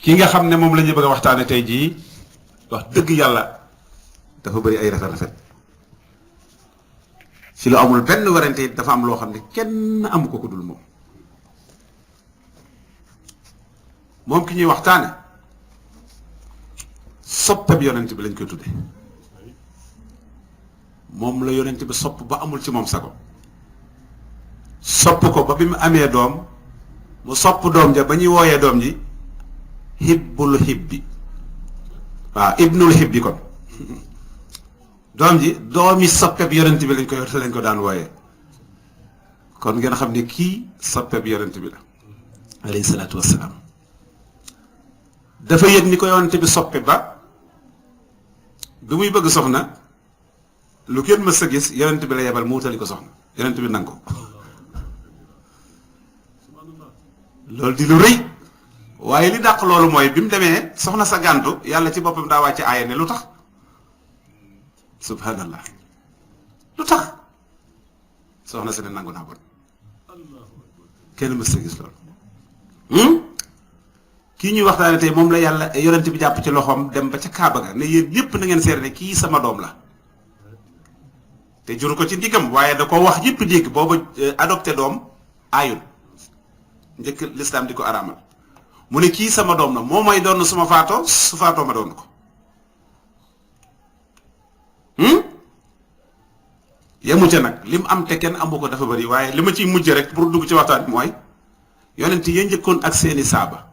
ki nga xam ne moom la ñu bëgg a waxtaane tey jii wax dëgg yàlla dafa bëri ay rafet ci lu amul benn werante it dafa am loo xam ne kenn amu ko ku dul moom ki ñuy waxtaane soppab yonent bi lañ koy tudde moom la yonent bi sopp ba amul ci moom sago sopp ko ba bi mu amee doom mu sopp doom ja ba ñuy wooyee doom ji hibbul hibbi waaw ibnul hibbi kon doom ji doomi soppeb yonent bi lañ ko daan wooyee kon ngeen xam ne kii soppeb yonent bi la alayhi salaatu wassalaam dafa yëg ni ko yonent bi soppe ba du muy bëgg soxna lu kenn mës a gis yonent bi la yebal mu wutali ko soxna yonent bi nangu ko loolu di lu rëy waaye li dàq loolu mooy bi mu demee soxna sa gàntu yàlla ci boppam daa wàcce aaya ne lu tax subhanallah lu tax soxna sa ne nangu naa bon kenn mës a gis loolu kii ñuy waxtaane tey moom la yàlla yonent bi jàpp ci loxoom dem ba ca Kaaba ga ne yéen ñépp na ngeen seere ne kii sama doom la te juru ko ci ndiggam waaye da ko wax yëpp dégg booba adopté doom aayul njëkk lislaam di ko araamal mu ne kii sama doom na moo may doon su ma faatoo su faatoo ma doon ko yemu ca nag li mu am te kenn amu ko dafa bari waaye li ma ciy mujj rek pour dugg ci waxtaan bi mooy yonent ya njëkkoon ak seeni saaba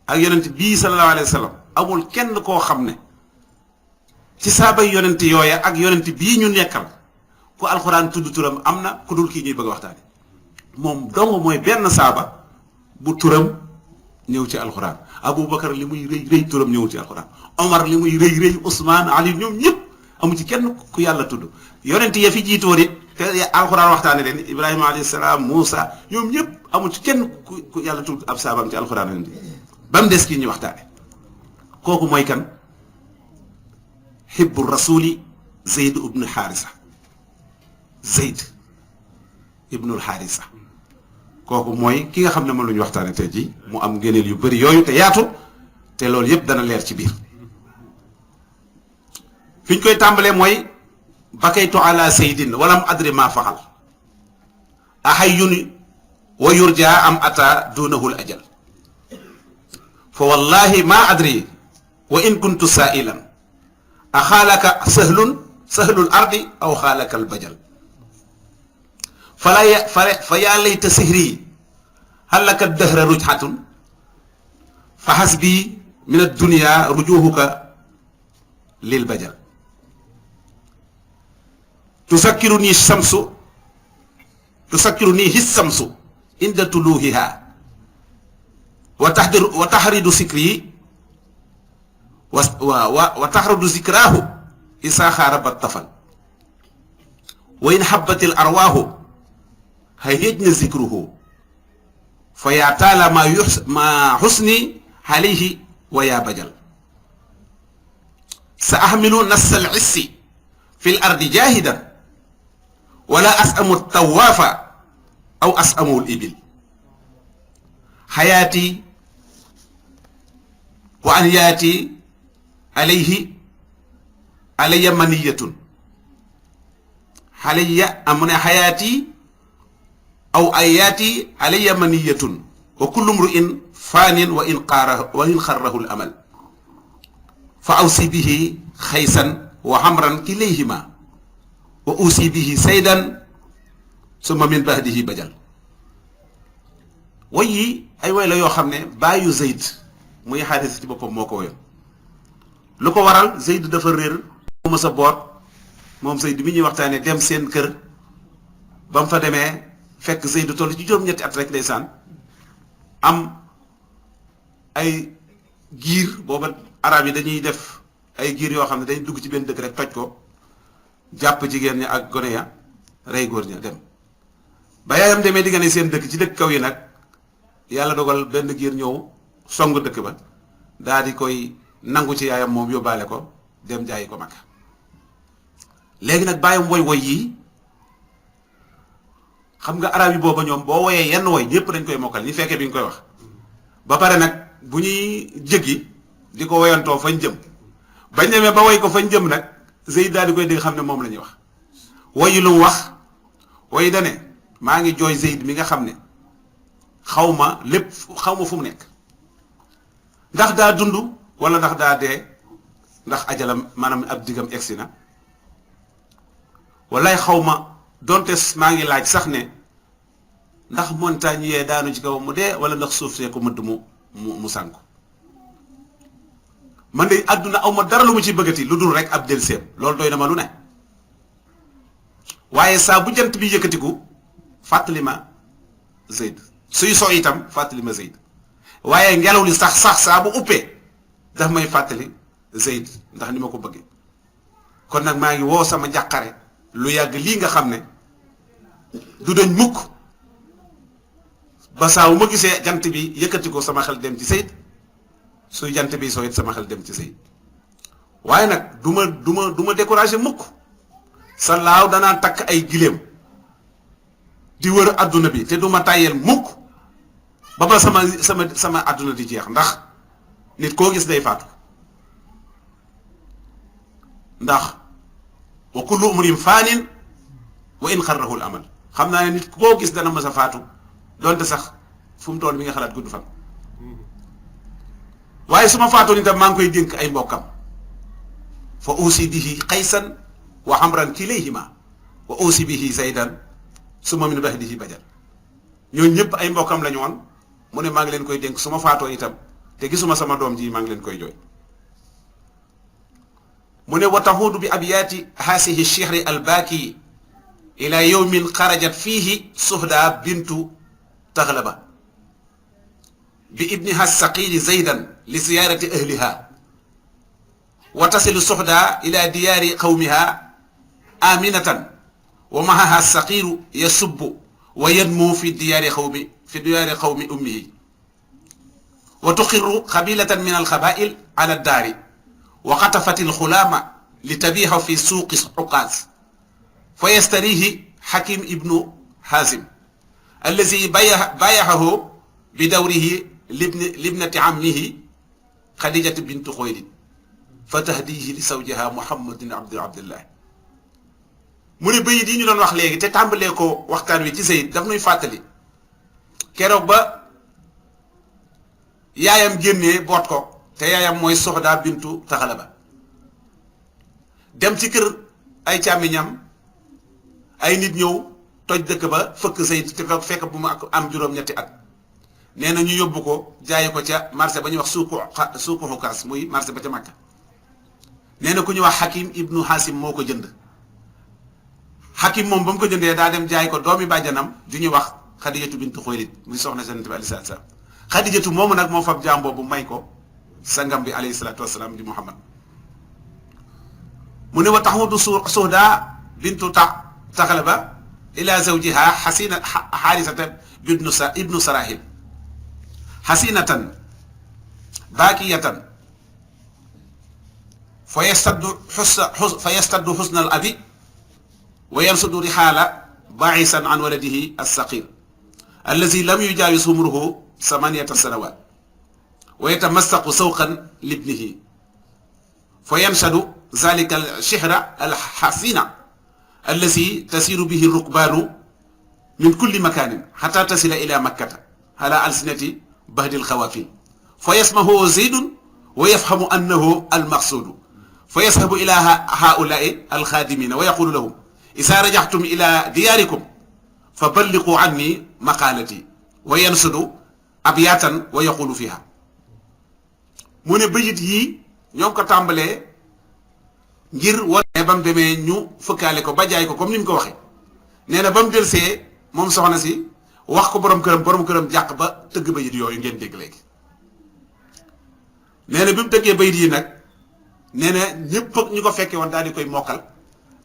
ak yonent bii sallallahu alayhi wa sallam amul kenn koo xam ne ci saaba yonent yooya ak yonent bii ñu nekkal ku alxuraan tudd turam am na ku dul kii ñuy bëgg a waxtaane moom dong mooy benn saaba bu turam ñëw ci alxuraan Aboubacar li muy rëy rëy turam ñëw ci alxuraan Omar li muy rëy rëy Ousmane Ali ñoom ñëpp amu ci kenn ku yàlla tudd yonent ya fi jiitoon it te alxuraan waxtaane leen Ibrahima alayhi salaam Moussa ñoom ñëpp amu ci kenn ku yàlla tudd ab saabam ci alxuraan leen ba mu des kii ñuy waxtaane kooku mooy kan xibbu rasuli Zeyd ibnu Xaarisa Zeyd ibnul Xaarisa kooku mooy ki nga xam ne moom la ñu waxtaane tey jii mu am ngëneel yu bari yooyu te yaatu te loolu yëpp dana leer ci biir fi ñu koy tàmbalee mooy bakaytu ala Seydin walam adri ma faxal ahayyun wa yurja am ata dunahul ajal fa wallahi ma adri wa in kuntu saailan axaalaka sahlul ardi aw xaalaka albajal fa yaa layta sihri halaka dahra rujhatun fa hasbi min addunia rujuhuka lil bajal tusakkiruni hissamsu inda tuluhiha wa tahridu sikri wa tahridu zikrahu isa xaarabat tafal wa in habbatil arwaahu hayajna zikruhu fa yaa taala ma xusni alayhi wa yaa bajal sa ahmilu nassa al issi fi l ardi jahidan wala asamu tawaafa aw asamu l ibil xayaati wa an yaati alayya maniyatun mu ne xayaati aw ayaati alayya maniyatun wa kullu mru'in faanin wa in xarrahu l amal fa awsi bihi xaysan wa xamran kilayhima wa usi bihi saydan summa min bahdihi bajal way yi ay way la yoo xam ne bàyyu Zeyd muy Xaaris ci boppam moo ko woyoon lu ko waral Zeyd dafa réer ma sa boot moom Zeyd mi ñuy waxtaanee dem seen kër ba mu fa demee fekk Zeyd toll ci juróom-ñetti at rek ndeysaan am ay giir booba arab yi dañuy def ay giir yoo xam ne dañ dugg ci benn dëkk rek toj ko jàpp jigéen ñi ak gone ya rey góor ña dem ba yaayam demee di nga ne seen dëkk ci dëkk kaw yi nag yàlla dogal benn giir ñëw song dëkk ba daal di koy nangu ci yaayam moom yóbbaale ko dem jaayi ko Makka léegi nag bàyyam woy yi xam nga arab yi booba ñoom boo woyee yenn woy ñëpp dañ koy mokkal ñi fekkee bi nga koy wax ba pare nag bu ñuy jëggi di ko woyantoo fañ jëm bañ demee ba woy ko fañ jëm nag Zayd daal di koy dégg xam ne moom la ñuy wax woyi lu mu wax woy dane maa ngi jooy Zayd mi nga xam ne xaw ma lépp xaw ma fu mu nekk ndax daa dund wala ndax daa dee ndax ajalam maanaam ab diggam egsi na wallaay xaw ma donte maa ngi laaj sax ne ndax montagne yee daanu ci kaw mu dee wala ndax suuf see ko mëdd mu sànku man de àdduna aw ma dara lu mu ci bëggati lu dul rek ab del seem loolu doy na ma lu ne waaye saa bu jant bi yëkkatiku fàttali ma Zayd suy so itam fàttali ma Zayd waaye ngelaw li sax saa bu uppee daf may fàttali Zayd ndax ni ma ko bëggee kon nag maa ngi woo sama njàqare lu yàgg lii nga xam ne du dañ mukk ba saa wu ma gisee jant bi yëkkati ko sama xel dem ci Zayd suy jant bi soo it sama xel dem ci Zayd waaye nag du ma découragé mukk sa laaw danaa takk ay giléem di wër adduna bi te du ma tàyyeel mukk ba sama adduna di jeex ndax nit koo gis day faatu ndax wa kullu umrin faanin wa in xarrahu al amal xam naa ne nit koo gis dana mës a faatu donte sax fu mu toll mi nga xalaat gudd fan waaye su ma faatoon itam maa ngi koy dénk ay mbokkam fa uusi bihi qaysan wa amran kilayhima wa uusi bihi zaydan suma min bahdihi bajal ñooñu ñëpp ay mbokkam lañu woon mu ne maa ngi leen koy dénk su ma faatoo itam te gisuma sama doom ji maa ngi leen koy jooy mu ne wa tahuudu bi abyaati haasihi chihri albaaki ila yowmin xarajat fiihi suhda bintu taxlaba bi ibniha saqiili zaydan li siyaarati ahliha wa tasilu suhda ila diyaari qawmiha aminatan wa mahaha saqiiru yasubbu wa yanmu fi diyaari qawmi ummihi wa tuqirru qabilatan min alxabaa'il ala daari wa xatafat alxulaama li tabiixa fi suuqi xuqaas fa yastarihi xakim ibnu xaasim allazi baayaxahu bi dawrihi libnati ammihi xadijati bintu xuwaylid fa tahdihi li zawjiha muhammadin abdillah mu ne bayit yi ñu doon wax léegi te tàmbalee ko waxtaan wi ci Zayd daf nuy fàttali keroog ba yaayam génnee boot ko te yaayam mooy Soxda bintu Taxalaba dem ci kër ay càmmiñam ay nit ñëw toj dëkk ba fëkk Zayd te fekk bu mu am juróom-ñetti at nee na ñu yóbbu ko jaayi ko ca marché ba ñuy wax suuku xukaas muy marché ba ca Makka nee na ku ñuy wax Hakim ibnu Hasim moo ko jënd Hakim moom ba mu ko jëndee daa dem jaay ko doomi bàjjanam ju ñuy wax Xadijatu bintu Xuwaylid muy soxna Yonent bi alayhi salaatu wasalaam Xadijatu moomu nag moo fab jaam boobu may ko sangam bi alayhi salaatu wasalaam di Muhammad mu ne wa taxudu Suhda bintu Taxlaba ila zawjiha xaarisata ibnu Sarahil xasinatan baakiyatan fa yastaddu xusna al abi wa yansudu rixaala baaxisan an waladihi alsaqir allazi lam yujaawis umruhu 8 sanawat wa yatamassaqu sawqan libnihi fa yanshadu zalika alchihra alxasina allazi tasiru bihi rukbaanu min kulli makanin xata tasila ila makkata ala alsinati bahdi alxawaafin fa yasmahu zaydun wa yafhamu annahu almaqsuudu fa yashabu ila haulaai alxaadimina wa yaqulu lahum isa rajaxtum ila diyaarikum fa balliqu anni maqaalati wa yansudu abyaatan wa yaqulu fiha mu ne bayit yii ñoo ngi ko tàmbalee ngir wane ba mu demee ñu fëkkaale ko ba jaay ko comme ni mu ko waxee nee na ba mu delsee moom soxna si wax ko borom këram jàq ba tëgg bayit yooyu ngeen dégg léegi nee na bi mu tëggee bayit yi nag nee na ñëpp ñu ko fekkee woon daal di koy mokkal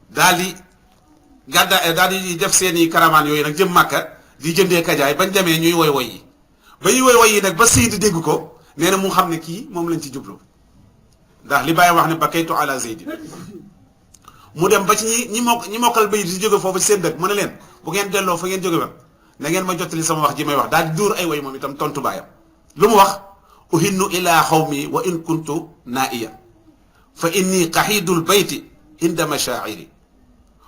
daal di gàdda daal di def seeni karamaan yooyu nag jëm Màkka di jëndee kajaay bañ demee ñuy woy yi ba ñuy woy yi nag ba Zayd dégg ko nee na mu xam ne kii moom lañ ci jublu ndax li Baye wax ne bakaytu ala Zayd mu dem ba ci ñi mokkal bayit di jóge foofu ci seen dëkk mu ne leen bu ngeen delloo fa ngeen jóge ba na ngeen ma jottali sama wax ji may wax daal di dóor ay woy moom itam tontu baayam lu mu wax uhinnu ila xawmi wa in kuntu naiyan fa inni qaxidul bayti inda mashaa'iri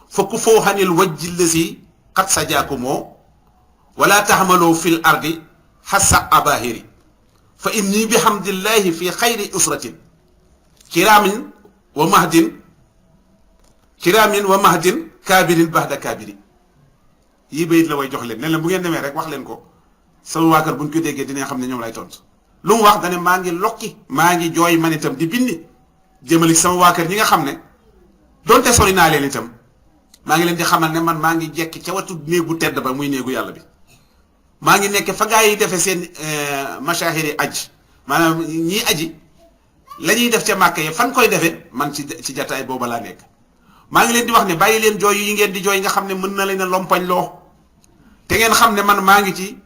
fa kufoo hanil wajji lasi qad sajaakumoo wala taxmaloo fil ardi xassa abahiri fa inni bihamdillahi fi xayri usratin kiraamin wa mahdin kaabirin baxda kaabiri yii bayit la way jox leen ne leen bu ngeen demee rek wax leen ko sama waa kër bu ñu ko déggee dinañ xam ne ñoom lay tontu lu mu wax dane maa ngi lokki maa ngi jooy man itam di bindi jëmali sama waa kër ñi nga xam ne donte sori naa leen itam maa ngi leen di xamal ne man maa ngi jekki ca watu néegu tedd ba muy néegu yàlla bi maa ngi nekk fa gaa yi defee seen mashahiri aj maanaam ñii aji la ñuy def ca màkk yi fan koy defee man ci jataay booba laa nekk maa ngi leen di wax ne bàyyi leen jooy yi ngeen di jooy nga xam ne mën na leen a lompañ loo te ngeen xam ne man maa ngi ci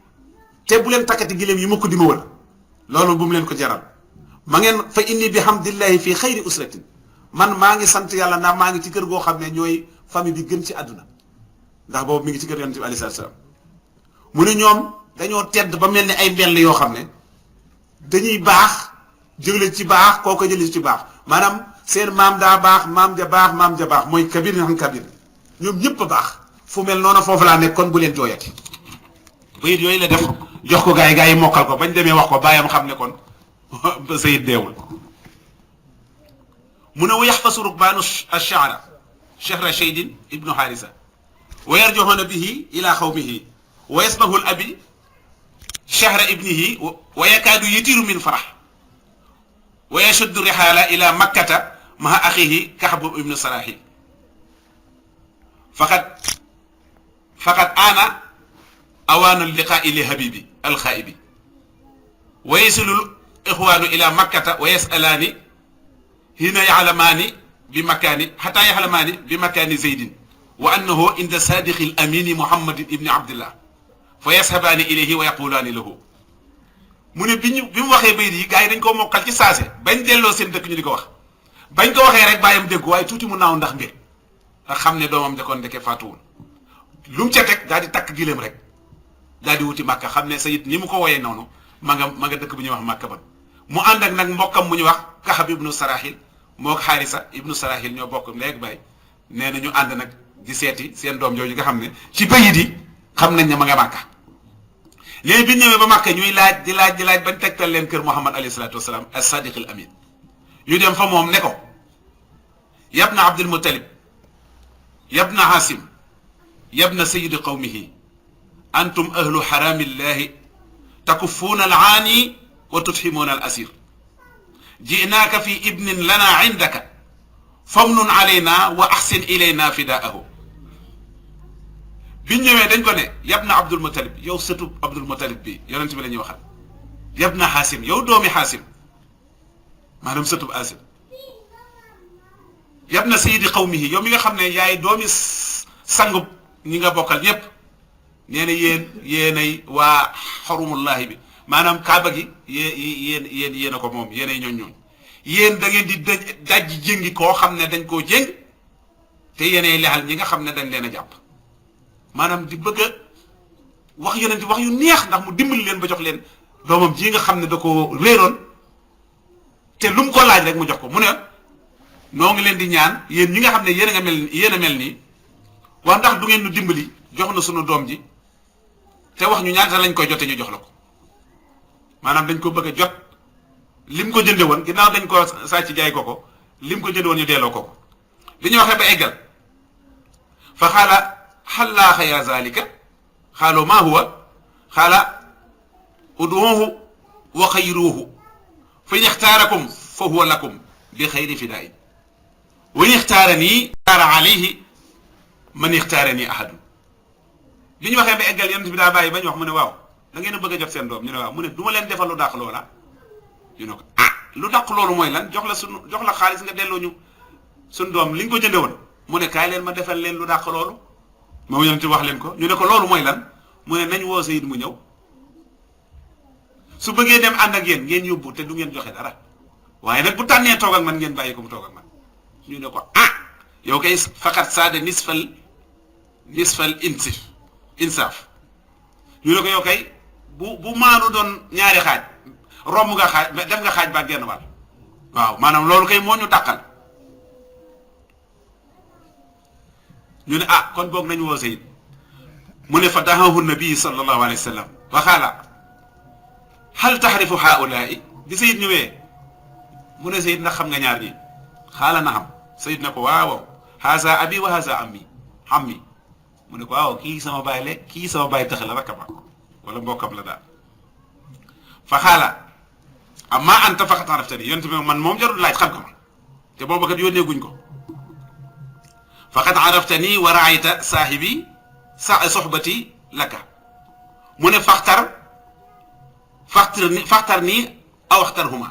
te bu leen takkati giléem yi mukk di ma wër loolu bu mu leen ko jaral ma ngeen fa inni bi hamdillahi fii xayri usratin man maa ngi sant yàlla ndax maa ngi ci kër goo xam ne ñooy famille bi gën ci àdduna ndax boobu mi ngi ci kër yonent bi alayhi salaam mu ne ñoom dañoo tedd ba mel ni ay mbell yoo xam ne dañuy baax jële ci baax koo ko jële ci baax maanaam seen maam daa baax maam ja baax mooy kabir xam kabir ñoom ñëpp a baax fu mel noonu foofu laa nekk kon bu leen jooyati bayit yooyu la def jox ko gaa yi mokkal ko bañ demee wax ko bàyyam xam ne kon sayid deewul mu ne wa yaxfasu rukbaanu ash-sha'ra shahra shaydin ibnu harisa wa yarjuhuna bihi ila xawmihi wa yasbahu al-abi shahra ibnihi wa yakaadu yutiru min farah wa yashuddu rihala ila makkata maha axihi Kaxbu ibnu Sarahil faqad aana awaanu liqaa'i li habibi alxaa'ibi wa yasilu ixwaanu ila makkata wa yasalaani hina yaxlamaani bi makaani xataa yaxlamaani bi makaani zeydin wa annahu inda saadiqi al amini muhammadin ibni abdillah fa yashabaani ilayhi wa yaqulaani lahu mu ne bi mu waxee bayit yi gars yi dañ koo mokkal ci saase bañ delloo seen dëkk ñu di ko wax bañ ko waxee rek bàyyam dégg waaye tuuti mu naaw ndax mbir nga xam ne doomam dekoon ndeke faatuwul lu mu ca teg daal di takk gileem rek daal di wuti màkka xam ne sayid ni mu ko woyee noonu ma nga dëkk bu ñuy wax màkka ban mu ànd ak nag mbokkam mu ñu wax Kaxab ibnu Sarahil moo Xaarisa ibnu Sarahil ñoo bokk léegi bàyyi nee na ñu ànd nag di seeti seen doom jooju nga xam ne ci bayit yi xam nañ ne ma nga màkka léegi bi ñëwee ba màkka ñuy laaj di laaj bañ tegtal leen kër Muhammad alayhi salaatu wasalaam as-sadiq al amin ñu dem fa moom ne ko yabna Abdul Muttalib yabna Hasim yabna sayyidi qawmihi antum ahlu haramillahi takuffuuna al aani wa tuthimuuna al asir ji'naaka fi ibnin lana indaka famnun alayna wa ahsin ilayna fidaahu biñ ñëwee dañ ko ne yabna Abdul Muttalib yow sëtu Abdul Muttalib bi yonent bi la ñuy waxal yabna Hasim yow doomi Hasim maanaam sëtu Hasim yabna sayyidi qawmihi yow mi nga xam ne yaay doomi sangub ñi nga bokkal ñépp nee na yéenay waa xarumullahi bi maanaam kaaba gi yéen a ko moom yéenay ñooñ yéen da ngeen di dajji jéngi koo xam ne dañ koo jéng te yéenay lexal ñi nga xam ne dañ leen a jàpp maanaam di bëgg a wax yonent wax yu neex ndax mu dimbali leen ba jox leen doomam ji nga xam ne da ko réeroon te lu mu ko laaj rek mu jox ko mu ne noo ngi leen di ñaan yéen ñi nga xam ne yéen a mel nii wax ndax du ngeen nu dimbali jox na sunu doom ji te wax ñu ñaata lañ koy jote ñu jox la ko maanaam dañ ko bëgg a jot lim ko jënde woon ginnaaw dañ ko sàcc jaay ko lim ko jënde woon ñu delloo ko bi ñu waxee ba eggal fa xaala xallaaxa ya zalika xaalo maa huwa xaala uduuhu wa xayruuhu fa in ixtaarakum fa huwa lakum bi xayri fidaai wa in ixtaaranii ixtaara alayhi man ixtaaranii ahadun bi ñu waxee ba eggal yonent bi daa bàyyi ba ñu wax mu ne waaw da ngeen a bëgg a jot seen doom ñu ne waaw mu ne du ma leen defal lu dàq loola ñu ne ko lu dàq loolu mooy lan jox la xaalis nga delloo ñu suñ doom li nga ko jënde woon mu ne kaay leen ma defal leen lu dàq loolu moom yonent wax leen ko ñu ne ko loolu mooy lan mu ne nañ woo Sayid mu ñëw su bëggee dem ànd ak yéen ngeen yóbbu te du ngeen joxe dara waaye nag bu tànnee toog ak man ngeen bàyyi ko mu toog ak man ñu ne ko yow kay faqat saada nisfal insaaf ñu ne ko yow kay bu maanu doon ñaari xaaj romb nga xaaj dem nga xaaj ba genn wàll waaw maanaam loolu kay moo ñu tàqal ñu ne ah kon boog nañu woo Zayd mu ne fa dahahu nabi sallallahu alayhi wa sallam wa xaala hal taxrifu haulaai bi Zayd ñëwee mu ne Zayd ndax xam nga ñaar ñi xaala na xam Zayd ne ko waaw haza abi wa haza ammi mu ne ko waaw kii sama baay le kii sama baay tax la rakama wala mbokkam la daal fa xaala amma anta faqat araftani yonent bi man moom jarul laaj xam nga ma te booba kat yónnee guñ ko faqat araftani wa raayta saahibi soxbati laka mu ne faxtar nii aw axtarhuma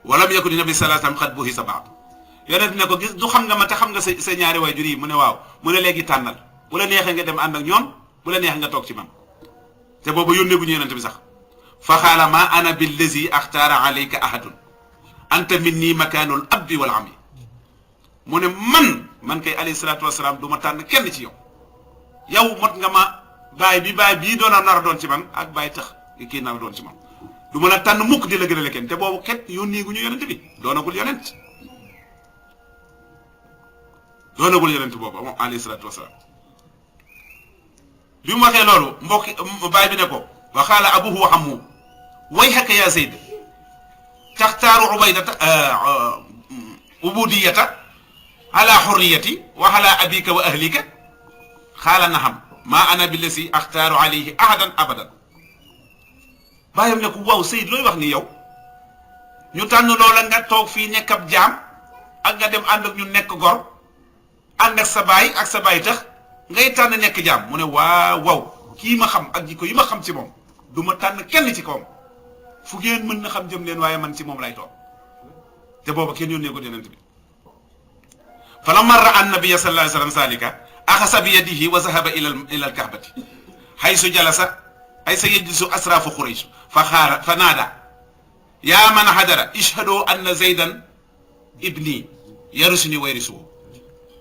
walam yakun nabi sallallahu alayhi wasallam xat buhi sa baat yonent ne ko gis du xam nga ma te xam nga sa ñaari waajur yi mu ne waaw mu ne léegi tànnal bu la neexee nga dem ànd ak ñoom bu la neexee nga toog ci man te boobu yónnee gu ñu yonent bi sax fa xaala ma ana billazi axtaara alayka ahadun anta minni makaanul abbi wal ami mu ne man kay alayhi salaatu wasalaam du ma tànn kenn ci yow mot nga ma baay bii doon a nar a doon ci man ak baay tax kii nar a doon ci man du ma la tànn mukk di la gënale kenn te boobu ket yónnee gu ñu yonent bi doonagul yonent boobu moom alayhi salaatu wasalaam bi mu waxee loolu mbokki baay bi ne ko wa xaala abuhu wa ammu wayhaka ya Zayd taxtaaru ubaydata ubudiyata ala xurriyati wa ala abika wa ahlika xaala naxam maa ana billasi axtaaru alayhi ahadan abadan bàyyam ne ko waaw Zayd looy wax ni yow ñu tànn loola nga toog fii nekk ab jaam ak nga dem ànd ak ñu nekk gor ànd ak sa baay tax ngay tànn nekk jaam mu ne waaw kii ma xam ak jikko yi ma xam ci moom du ma tànn kenn ci kawam fu ngeen mën na xam jëm leen waaye man ci moom lay toog te booba kenn yónnee ko yonent bi fa lamma ra'a an-nabiyya sallallahu alayhi wa sallam zalika axasa bi yadihi wa zahaba ila al-kahbati haysu jalasa haysu yajlisu asrafu Quraysh fa naada yaa man hadara ishhadu anna Zaydan ibni yarusuni wa yarisuhu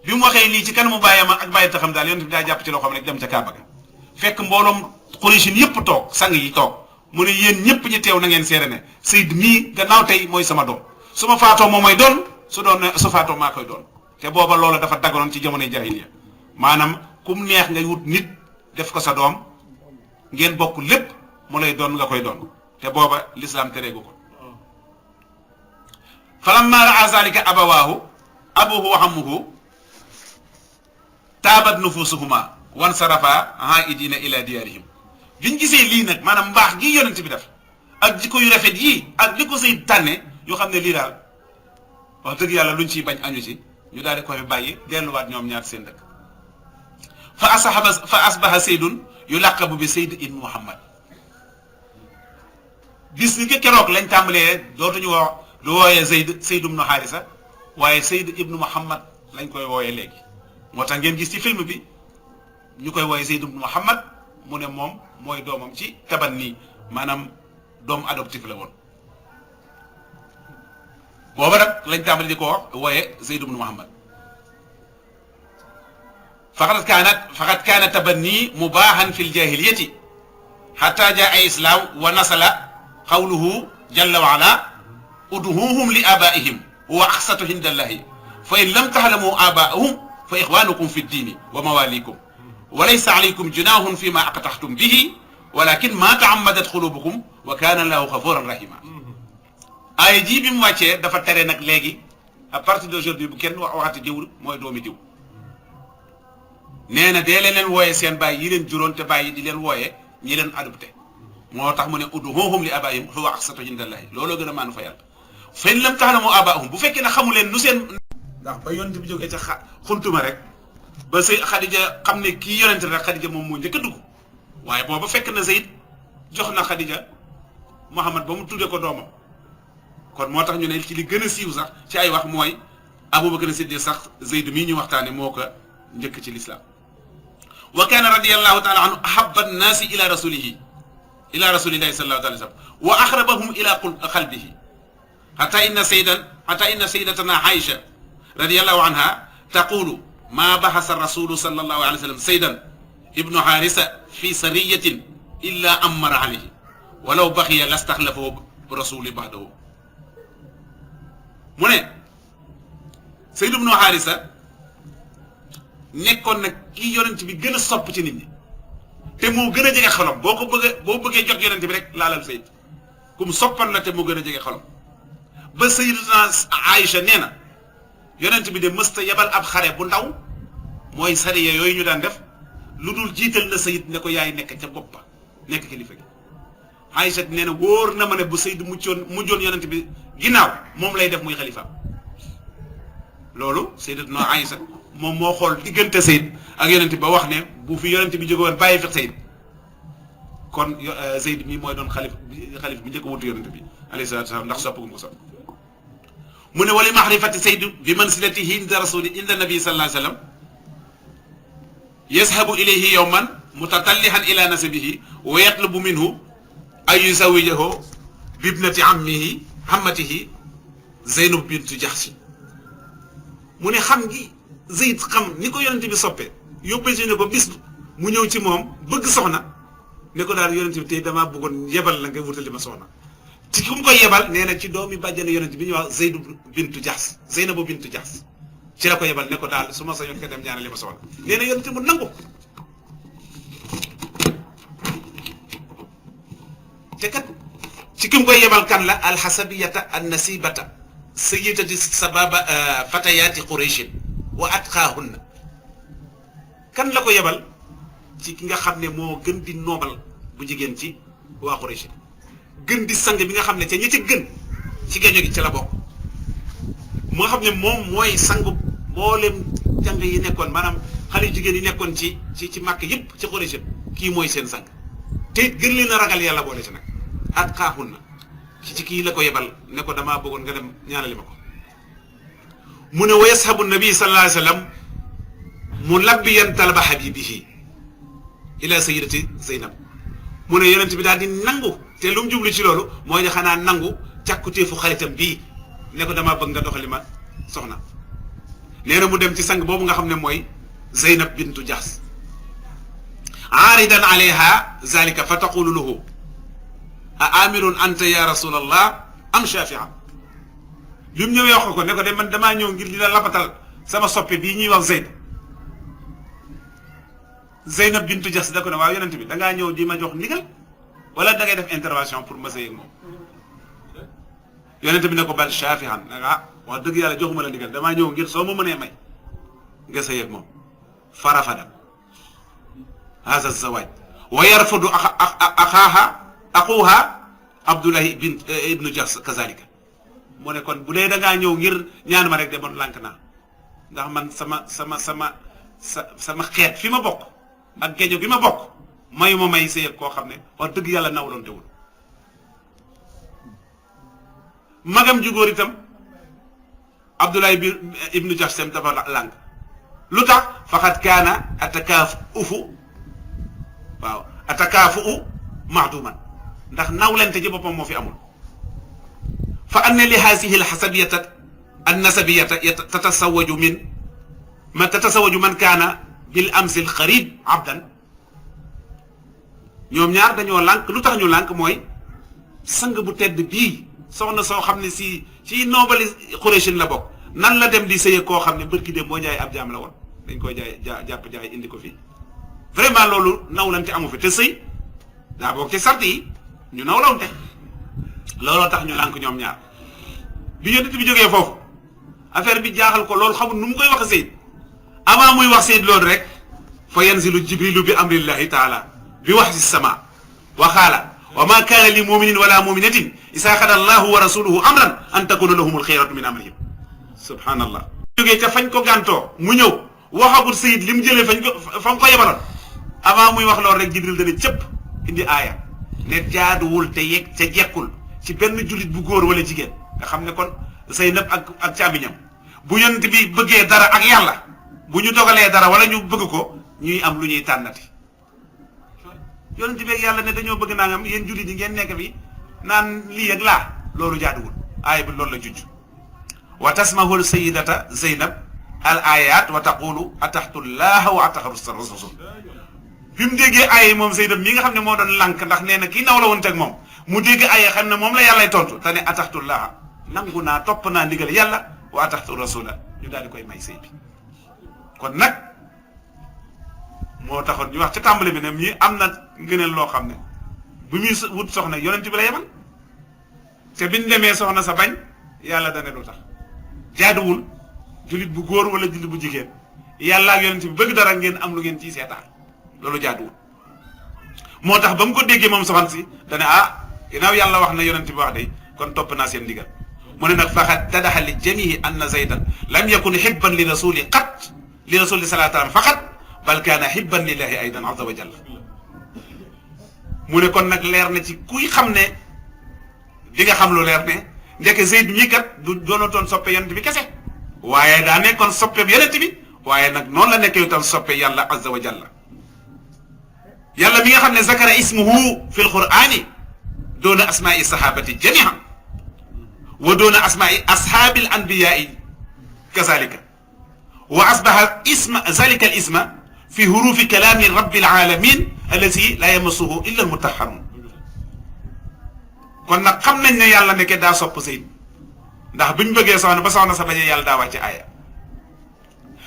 bi mu waxee lii ci kanamu bàyyam ak bàyyi taxam daal yonent bi daa jàpp ci loo xam rek dem ca Kaaba ga fekk mbooloom Quraysh yëpp toog sang yi toog mu ne yéen ñëpp ñi teew na ngeen seere ne Zayd mii gannaaw tey mooy sama doom su ma faatoo moom mooy doon su faatoo maa koy doon te booba loola dafa daggaloon ci jamonoy jahiliya maanaam kum neex nga wut nit def ko sa doom ngeen bokk lépp mu lay doon nga koy doon te booba l'islam tereegu ko falamma ra'a zalika abawaahu abuhu wa ammuhu taabat nufusuhuma wan sarafa aidina ila diyarihim biñ gisee lii nag maanaam mbaax gi yonent bi def ak jikko yu rafet yii ak li ko Zayd tànne yoo xam ne lii daal wax dëgg yàlla luñ ciy bañ añu ci ñu daal di ko fi bàyyi delluwaat ñoom ñaar seen dëkk fa asbaha Zaydun yulaqabu bi Zayd ibn Muhammad bis ni ki keroog lañ tàmbalee dootuñu du wooyee Zayd ibn Haarisa waaye Zayd ibn Muhammad lañ koy wooyee léegi moo tax ngeen gis ci film bi ñu koy wooyee Zayd ibn Muhammad mu ne moom mooy doomam ci tabanni maanaam doom adoptif la woon booba nag lañ tàmbali di ko wax wooye Zayd ibn Muhammad faqad kaana tabanni mubaahan fi ljahiliyati xata jaa islam wa nasala qawluhu jalla wa ala udhuhum li abaihim huwa aqsatu indallahi fa in lam tahlamu abaahum fa ixwanukum fi ddini wa mawalikum wa laysa alaykum junahun fi ma aqtaxtum bihi walakin ma taammadat xulubukum wa kaana allahu gafuran rahima aaya ji bi mu wàccee dafa tere nag léegi à partir d'aujourd'hui bu kenn waxati diw mooy doomi diw nee na dee leen wooye seen baay yi leen juróon te bàyyi di leen wooye ñi leen adopté moo tax mu ne ud'uuhum li abaa'ihim huwa aqsatu indallahi looloo gën a maanu fa yàlla fa in lam ta'lamu abaa'ahum bu fekkee ne xamu leen nu seen ndax ba yonent bi jógee ca xuntuma rek ba say Xadija xam ne kii yonent rek Xadija moom moo njëkk a dugg waaye booba fekk na Zayd jox na Xadija Muhammad ba mu tuddee ko doomam kon moo tax ñu ne ci li gën a siiw sax ci ay wax mooy Abubakar Siddiq sax Zayd mii ñu waxtaane moo ko njëkk ci lislaam wa kaana radiyallahu taala anhu ahabba annaasi ila rasulillahi sallallahu alayhi wa sallam wa aqrabahum ila qalbihi hatta inna sayyidatana Aïcha radiyallahu anha taqulu ma bahasa rasulu sallallahu alayhi wa sallam Zaydan ibnu Haarisa fi sariyatin illa amara alayhi walaw baxiya lastaxlafahu rasuli ba'dahu mu ne Zayd ibnu Haarisa nekkoon nag kii yonent bi gën a sopp ci nit ñi te moo gën a jege xolam boo bëggee jot yonent bi rek laalal Zayd kum soppan la te moo gën a jege xolam ba sayyidatuna Aïcha nee na yonent bi de mësta yebal ab xare bu ndaw mooy sariya yooyu ñu daan def lu dul jiital na Zayd ne ko yaay nekk ca bopp ba nekk kilifa gi Aïcha nee na wóor na ma ne bu Zayd mujjoon yonent bi ginnaaw moom lay def muy xalifa loolu sayyidatuna Aïcha moom moo xool diggante Zayd ak yonent bi ba wax ne bu fi yonent bi jóge woon bàyyi fi Zayd kon Zayd mi mooy doon xalif bi njëkk a wutu yonent bi alayhi salaatu wa salaam ndax sopp gu mu ko sopp mu ne wali mahrifati Zayd bi mansilatihi inda rasuli inda nabi sallallahu alayhi wa sallam yazhabu ilayhi yawman mutatallihan ila nasabihi wa yatlubu minhu an yuzawijahu bibnati ammatihi Zeynab bintu Jahsh mu ne xam gi Zayd xam ni ko yonent bi soppee yóbbee ci ne ko bis mu ñëw ci moom bëgg soxna ne ko daal yonent bi tey damaa bëggoon yebal la nga wutali ma soxna ci ku mu koy yebal nee na ci doomi bàjjane yonent bi ñuy wax Zeynab bintu Jahsh ci la ko yebal ne ko daal su ma sañoon nga dem ñaanali ma soxna nee na yonent mu nangu te kat ci ki mu koy yebal kan la alxasabiyata annasibata sayyidati sababa fatayaati qurayshin wa atqaahunna kan la ko yebal ci ki nga xam ne moo gën di noobal bu jigéen ci waa Quraysh gën di sang bi nga xam ne ca ñi ca gën ci gaño gi ci la bokk moo xam ne moom mooy sangu mboolem jàng yi nekkoon maanaam xale yu jigéen yi nekkoon ci màkk yëpp ci Quraysh kii mooy seen sang te gën leen a ragal yàlla boole ci nag atqaahunna ci kii la ko yebal ne ko damaa bëggoon nga dem ñaanali ma ko mu ne wa yashabu nabi sallallahu alayhi wa sallam mulabbiyan talaba habibihi ila sayyidati Zeynab mu ne yonent bi daal di nangu te lu mu jublu ci loolu mooy ne xanaa nangu càkkutéefu xaritam bii ne ko damaa bëgg nga doxali ma soxna nee na mu dem ci sang boobu nga xam ne mooy Zeynab bintu Jahsh aaridan alayha zalika fa taqulu lahu a amirun anta ya rasulallah am shafia li mu ñëwee wax ko ne ko de man damaa ñëw ngir di la labatal sama soppe bii ñuy wax Zeynab bintu Jahsh da ko ne waaw yonent bi da ngaa ñëw di ma jox ndigal wala da ngay def intervention pour ma sëy ak moom yonent bi ne ko bal shafihan wax dëgg yàlla joxuma la ndigal damaa ñëw ngir soo ma mënee may nga sëy ak moom farafada hada zawaj wa yarfudu axuha Abdullahi ibnu Jahsh kazalika mu ne kon bu dee da ngaa ñëw ngir ñaan ma rek de man lànk naa ndax man sama xeet fi ma bokk ak géejo gi ma bokk mayu ma may sëy ak koo xam ne wax dëgg yàlla nawloon tewul magam ju góor itam Abdullahi ibnu Jahsh sem dafa lànk lu tax faqad kaana atakaafu mahduman ndax nawlente ci boppam moo fi amul fa anna li haasihi alxasabiyata annasabiyata tatasawaju man kaana bil amsil xarib abdan ñoom ñaar dañoo lànk lu tax ñu lànk mooy sang bu tedd bii soxna soo xam ne ci noobali Qurayshin la bokk nan la dem di sëye koo xam ne bërki dem boo jaay ab jaam la woon dañ koy jàpp jaay indi ko fii vraiment loolu nawlante amu fi te sëy daa bokk ci sart yi ñu nawlante looloo tax ñu lànk ñoom ñaar bi yonent bi jógee foofu affaire bi jaaxal ko loolu xamul nu mu koy wax Zayd avant muy wax Zayd loolu rek fa yanzilu jibrilu bi amrillahi taala bi wax si sama wa qaala wa ma kaana li muminin wala muminatin isa xada allahu wa rasuluhu amran an takuna lahumul xeyratu min amrihim subhanallah jógee ca fañ ko gàntoo mu ñëw waxagul Zayd li mu jëlee fa mu ko yebaloon avant muy wax loolu rek jibril dana cëpp indi aaya ne jaaduwul te yegg te jekkul ci benn jullit bu góor wala jigéen nga xam ne kon Zeynab ak càmmiñam bu yonent bi bëggee dara ak yàlla bu ñu dogalee dara wala ñu bëgg ko ñuy am lu ñuy tànnati yonent bi ak yàlla ne dañoo bëgg naa ngam yéen jullit yi ngeen nekk fi naan lii ak laa loolu jaaduwul aaya bi loolu la jujj wa tasmahul sayidata Zeynab al ayat wa taqulu ataxtu llaha wa ataxtu rasul bi mu déggee aaya yi moom Zeynab mi nga xam ne moo doon lànk ndax nee na kii naw la woon teg moom mu dégg ay xam ne moom la yàllay tontu te ne ataxtullaha nangu naa topp naa ndigal yàlla wa ataxtu rasula ñu daal di koy may sëy bi kon nag moo taxoon ñu wax ca tàmbali bi ne ñi am na ngëneel loo xam ne bu muy wut soxna yonent bi la yemal te biñ demee soxna sa bañ yàlla dane lu tax jaaduwul jullit bu góor wala jullit bu jigéen yàlla ak yonent bi bëgg dara ngeen am lu ngeen ciy seetaan loolu jaaduwul moo tax ba mu ko déggee moom soxna si dane ginnaaw yàlla wax na yonent bi wax day kon topp naa seen ndigal mu ne nag faqat tadaxa li jamihi anna zaydan lam yakun xibban li rasuli qat li rasuli sallallahu alayhi wa sallam faqat bal kaana xibban lillahi aydan azza wa jalla mu ne kon nag leer na ci kuy xam ne di nga xam lu leer ne ndeke Zayd mii kat du doonatoon soppe yonent bi kese waaye daa nekkoon soppe yonent bi waaye nag noonu la nekkee itam soppe yàlla azza wa jalla yàlla mi nga xam ne zakara ismuhu fi lqur'ani doona asmaai sahabati jamiha wa doona asmaai ashaabi al anbiyaai kazalika wa asbaha isma zalika al isma fi hurufi kalaami rabbi al alamin allati la yamassuhu illa al mutahharun kon nag xam nañ ne yàlla nekke daa sopp Zayd ndax buñ bëggee soxna ba soxna sa bañee yàlla daa wàcce aaya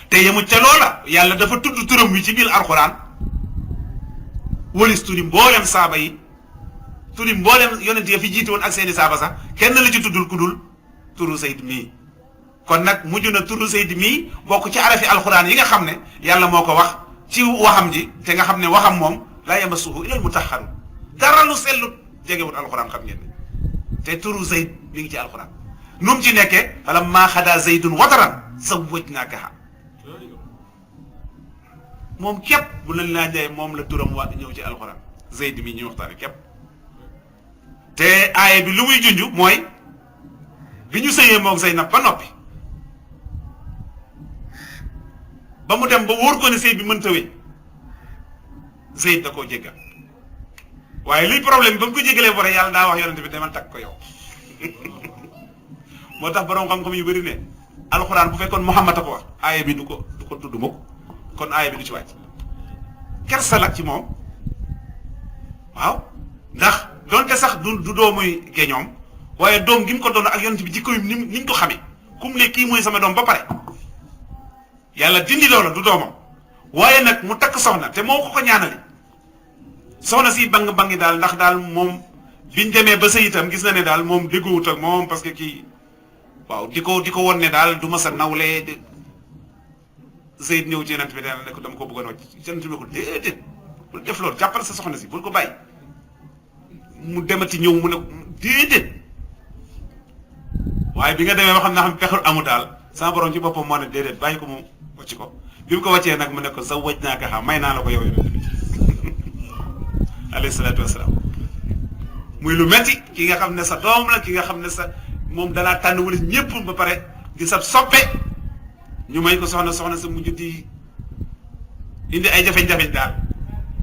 te yemut ca loola yàlla dafa tudd turam wi ci biir alxuraan walis turi mboolem saaba yi turi mboolem yonent ya fi jiite woon ak seeni saaba sax kenn la ci tuddul ku dul turu Zayd mii kon nag mujj na turu Zayd mii bokk ci arafi alxuraan yi nga xam ne yàlla moo ko wax ci waxam ji te nga xam ne waxam moom laa yamassuhu illal mutahharun dara lu sellut jegewut alxuraan xam ngeen ne te turu Zayd mi ngi ci alxuraan nu mu ci nekkee falammaa xadaa Zaydun wataran zawwajnaakaha moom képp bu la laajee moom la turam wa ñëw ci alxuraan Zayd mi ñuy waxtaane képp te aaya bi lu muy junj mooy bi ñu sëyee moom Zaynab ba noppi ba mu dem ba wóor ko ne sëy bi mënta wéy Zayd da koo jéggal waaye liy problème bi ba mu ko jéggalee bare yàlla daa wax yonent bi demal takk ko yow moo tax borom xam-xam yu bëri ne alxuraan bu fekkoon Muhammad a ko wax aaya bi du ko tudd mukk kon aaya bi du ci wàcc kersa la ci moom waaw ndax donte sax du doomuy géñoom waaye doom gi mu ko doon ak yonent bi jikko yi niñ ko xamee kum ne kii mooy sama doom ba pare yàlla dindi loola du doomam waaye nag mu takk soxna te moo ko ñaanali soxna si bang-bangi daal ndax daal moom biñ demee ba sëy itam gis na ne daal moom déggoowut ak moom parce que kii waaw di ko won ne daal du ma sa nawle Zayd ñëw ci yonent bi dana ne ko dama ko bëggoon wàcc yonent bi ko déedéet bul def loolu jàppal sa soxna si bul ko bàyyi mu demati ñëw mu ne déedéet waaye bi nga demee ba xam naa xam pexul amu daal sama borom ci boppam moo ne déedéet bàyyi ko mu wàcc ko bi mu ko wàccee nag mu ne ko zawwajnaakahaa may naa la ko yow yonent bi alayhi salaatu wasalaam muy lu metti ki nga xam ne sa doom la ki nga xam ne sa moom dalaa tànn wala ñëpp ba pare di sa soppe ñu may ko soxna sa mujj di indi ay jafe-jafe daal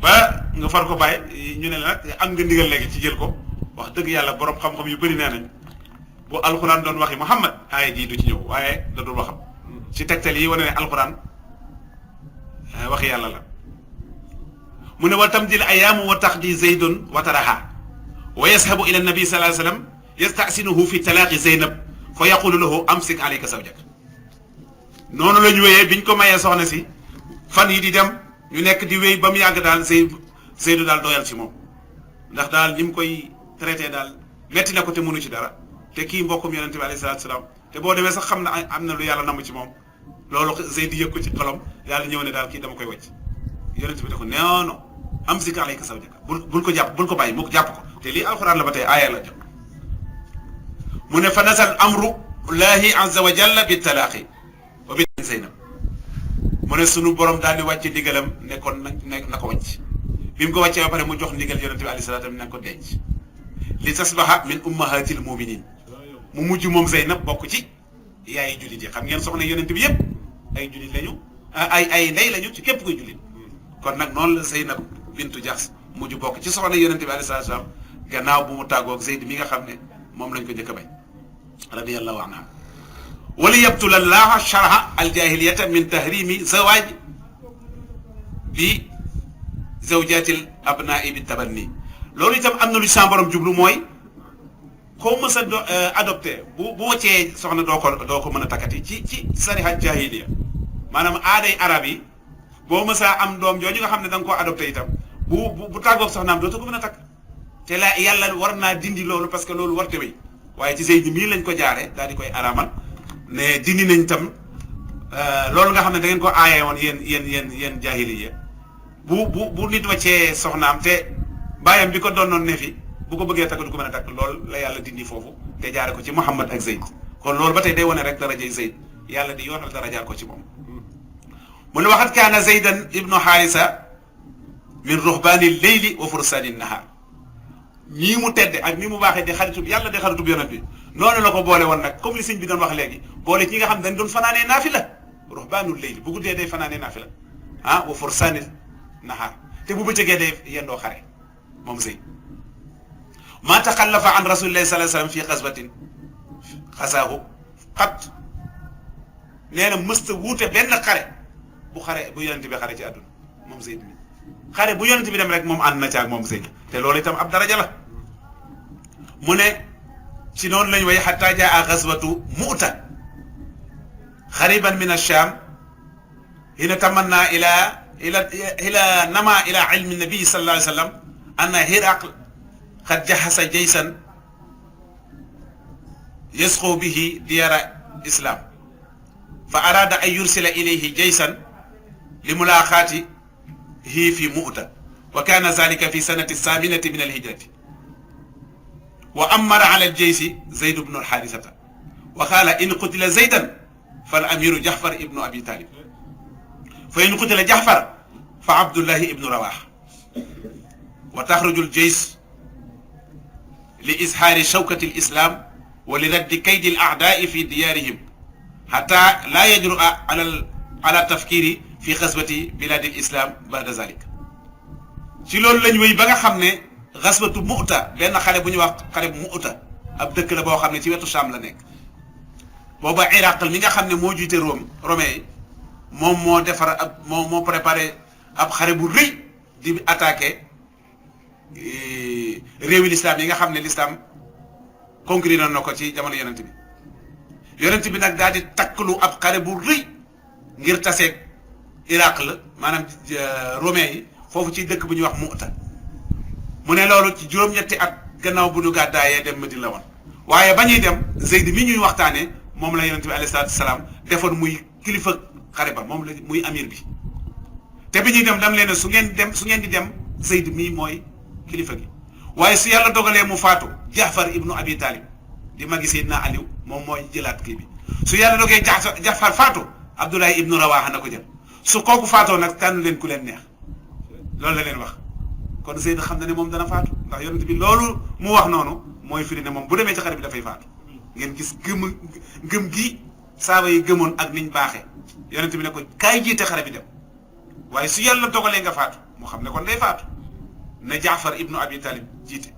ba nga far ko bàyyi ñu ne la nag am nga ndigal léegi ci jël ko wax dëgg yàlla borom xam-xam yu bëri nee nañ bu alxuraan doon waxi Muhammad aaya jii du ci ñëw waaye da dul waxam ci tegtal yi wane ne alxuraan waxi yàlla la mu ne wa tamdil ayaamu wa taxdi Zaydun wataraha wa yashabu ila nabi sallallahu alayhi wa sallam yastasinuhu fi talaaqi Zeynab fa yaqulu lahu amsik alayka zawjak noonu la ñu wéyee biñ ko mayee soxna si fan yi di dem ñu nekk di wéy ba mu yàgg daal Zeydu daal doyal ci moom ndax daal ni mu koy traité daal metti na ko te mënu ci dara te kii mbokkum yonente bi alayhi salaatu salaam te boo demee sax xam na am na lu yàlla namm ci moom loolu Zeydu yëg ko ci xolam yàlla ñëw ne daal kii dama koy wàcc yonente bi ne ko non non amsik alayka zawjak bul ko jàpp bul ko bàyyi mu ko jàpp ko te lii alxuraan la ba tey aaya la jëm mu ne fa nasal amru llahi azza wa jalla bi talaaqi wa bi Zeynab mu ne sunu borom daal di wàcce ndigalam ne kon na ko wàcc bi mu ko wàccee ba pare mu jox ndigal yonente bi alayhi salaatu na ko denc li tasbaha min ummahatil muminin mu mujj moom Zeynab bokk ci yaayi jullit yi xam ngeen soxna yonente bi yëpp ay jullit lañu ay ndey lañu ci képp koy jullit kon nag noonu la Zeynab bintu Jaxs mujj bokk ci soxna yonente bi alayhi salaatu gannaaw bu mu tàggoog Zayd mi nga xam ne moom lañ ko njëkk a bañ radiyallahu anha wali yabtula llaha sharha aljahiliyata min tahrimi zawaj bi zawjatil abnai bi tabanni loolu itam am na lu sa borom jublu mooy koo mës a adopté bu wàccee soxna doo ko mën a takkati ci sariha jahiliya maanaam aaday arab yi boo mës a am doom jooju nga xam ne da nga koo adopté itam bu tàggoog soxnaam dootu ko mën a takk te la yàlla war naa dindi loolu parce que loolu warte wéy waaye ci Zayd mii lañ ko jaare daal di koy araamal ne dindi nañ tam loolu nga xam ne da ngeen ko aaye woon yéen jahiliya bu nit wàccee soxnaam te bàyyam bi ko doonoon ne fi bu ko bëggee takk du ko mën a takk loolu la yàlla dindi foofu te jaare ko ci Muhammad ak Zayd kon loolu ba tey day wane rek darajay Zayd yàlla di yoonal darajaal ko ci moom mu ne waxat kaana Zaydan ibnu Haarisa min ruhbaani leyli wa fursaani nahaar ñii mu tedde ak ni mu baaxee di xaritub yàlla di xaritub yonent bi noonu la ko boole woon nag comme li sëñ bi doon wax léegi boole ci ñi nga xam ne dañ doon fanaanee naafila ruhbaanul leyli bu guddee day fanaanee naafila wa fursaani nahaar te bu bëccëgee day yendoo xare moom Zayd maa taxallafa an rasulillahi sallallahu alayhi wasallam fi xasbatin xasaahu xat nee na mësta wuute benn xare bu yonent bi xare ci àdduna moom Zayd mi xare bu yonent bi dem rek moom ànd na ci ak moom Zayd te loolu itam ab daraja la mu ne ci noonu lañ way xataa jaa xaswatu Mu'ta xariban min ash-Sham hina tamanna ila nama ila ilmi nabi sallallahu alayhi wasallam anna Hiraql qad jahasa jaysan yasqu bihi diyara islam fa arada an yursila ilayhi jaysan li mulaqatihi fi Mu'ta wa kana zalika fi sanati saminati min alhijrati wa amara ala aljaysi Zayd ibn alharithata wa qala in qutila Zaydan fal amiru Ja'far ibn Abi Talib fa in qutila Ja'far fa Abdullah ibn Rawaha wa takhruju aljays li izhari shawkati alislam wa li raddi kaydi ala'da'i fi diyarihim hatta la yajru'a ala tafkiri fi xaswati bilad alislam ba'da zalik ci loolu lañ wéy ba nga xam ne xaswatu Mu'ta benn xare bu ñuy wax xare bu Mu'ta ab dëkk la boo xam ne ci wetu Sham la nekk booba Iraq mi nga xam ne moo jiite Romain yi moom moo defar moo préparé ab xare bu rëy di attaqué réewi l'islam yi nga xam ne l'islam conquérir na ko ci jamono yonent bi nag daal di takklu ab xare bu rëy ngir taseeg Iraq la maanaam Romain yi foofu ci dëkk bu ñuy wax Mu'ta mu ne loolu ci juróom-ñetti at gannaaw bu ñu gàddaayee dem Madina la woon waaye ba ñuy dem Zayd mi ñuy waxtaanee moom la yonent bi alayhi salaatu salaam defoon muy kilifa xare ba moom la muy amir bi te bi ñuy dem dam leen su ngeen di dem Zayd mii mooy kilifa gi waaye su yàlla dogalee mu faatu Jaafar ibnu Abi Talib di magi Seydina Aliou moom mooy jëlaat kii bi su yàlla dogee Jaafar faatu Abdoulaye ibnu Rawaha na ko jël su kooku faatoo nag tànn leen ku leen neex loolu la leen wax kon Zayd xam na ne moom dana faatu ndax yonent bi loolu mu wax noonu mooy firi ne moom bu demee ci xare bi dafay faatu ngeen gis gëm gi saaba yi gëmoon ak niñ baaxee yonent bi ne ko kaay jiite xare bi dem waaye su yàlla dogalee nga faatu moo xam ne kon day faatu na Jaafar ibnu Abi Talib jiite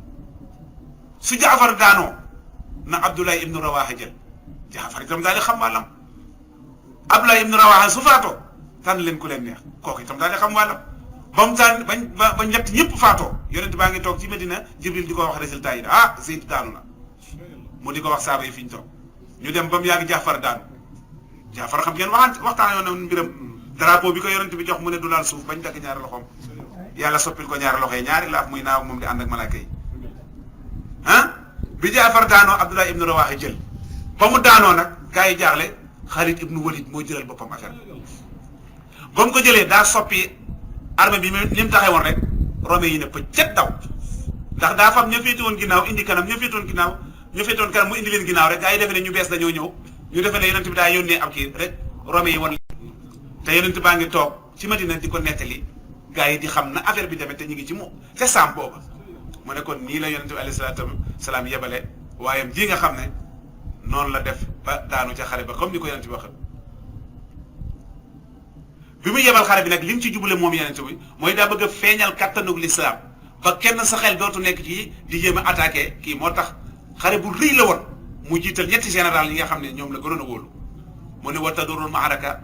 su Jaafar daanoo na Abdoulaye ibnu Rawaha jël Jaafar itam daal di xam wàllam Abdoulaye ibnu Rawaha su faatoo tànn leen ku leen neex kooku itam daal di xam wàllam ba mu tànn ba ñett ñëpp faatoo yonent baa ngi toog ci Medina Jibril di ko wax résultat yi Zayd daanu na mu di ko wax saaba yi fi ñu toog ñu dem ba mu yàgg Jaafar daanu Jaafar xam ngeen waxtaan yoon na mbiram drapeau bi ko yonent bi jox mu ne du laal suuf bañ dagg ñaari loxoom yàlla soppil ko ñaari loxo yi ñaari laaf muy naaw moom di ànd ak malaaka yi bi Jaafar daanoo Abdullah ibnu Rawaha jël ba mu daanoo nag gars yi jaaxle Xaalid ibnu Walid moo jëlal boppam affaire ba mu ko jëlee daa soppi armée bi ni mu taxee woon rek Romain yi ne pëccet daw ndax daa fam ña féete woon ginnaaw indi kanam ña féete woon kanam mu indi leen ginnaaw rek gars yi defe ne ñu bees dañoo ñëw ñu defe ne yonent bi daa yónnee ab kii rek Romain yi woon te yonent baa ngi toog ci Madina di ko nettali gars yi di xam na affaire bi demee te ñu ngi ci ca saam booba mu ne kon nii la yonent bi alayhi salaatu salaam yebale waayam ji nga xam ne noonu la def ba daanu ca xare ba comme ni ko yonent bi waxee bi muy yebal xare bi nag li mu ci jubale moom yonent bi mooy daa bëgg a feeñal kattanug lislaam ba kenn sa xel dootu nekk ci di jéem a attaqué kii moo tax xare bu rëy la woon mu jiital ñetti général yi nga xam ne ñoom la gënoon a wóolu mu ne wa tadurul maaraka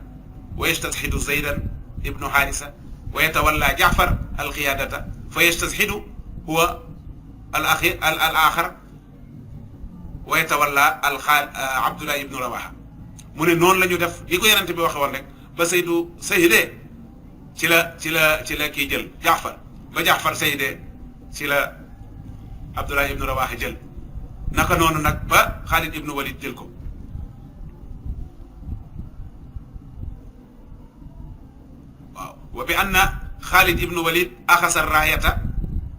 wa yastasxidu Zaydan ibnu Haarisa wa yatawalla Jaafar alqiyaadata fa yastasxidu huwa al axir wa yatawalla Abdullah ibnu Rawaha mu ne noonu la ñu def li ko yonent bi waxe woon rek ba Seydou sayidee ci la kii jël Jaafar ba Jaafar sayidee ci la Abdullah ibnu Rawaha jël naka noonu nag ba Xaalid ibnu Walid jël ko waaw wa bi anna Xaalid ibnu Walid axasa raayata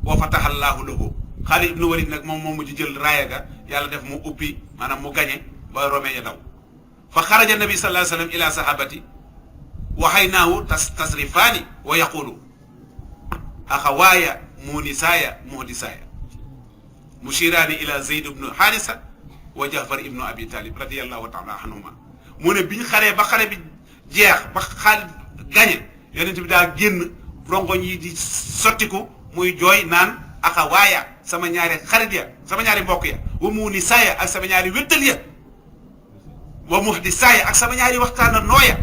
wa fataha Allahu lahu Xaalid ibnu Walid nag moom moo mujj jël raaya ga yàlla def mu ubbi maanaam mu gañe ba Romain ya daw fa xaraja nabi sallallahu alayhi wa sallam ila sahabati wa haynaahu tasrifaani wa yaqulu axawaaya muunisaaya muhdisaaya mushiraani ila Zayd ibnu Haarisa wa Jaafar ibnu Abi Talib radiyallahu taala anhuma mu ne bi ñu xaree ba xare bi jeex ba Xaalid gañe yonent bi daa génn rongoñ yi di sottiku muy jooy naan axawaaya sama ñaari xarit ya sama ñaari mbokk ya wa muunisaaya ak sama ñaari wéttal ya wa muhdisaaya ak sama ñaari waxtaana nooya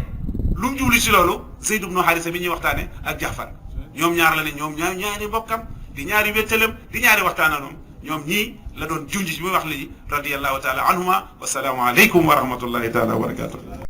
lu mu jublu ci loolu Zayd ibnu Haarisa bi ñuy waxtaane ak Jaafar ñoom ñaar la ne ñoom ñaari mbokkam di ñaari wéttalam di ñaari waxtaananoom ñoom ñii la doon junj bi muy wax lii radiyallahu taala anhuma wa salaamu aleykum wa rahmatullahi taala wa barakatuh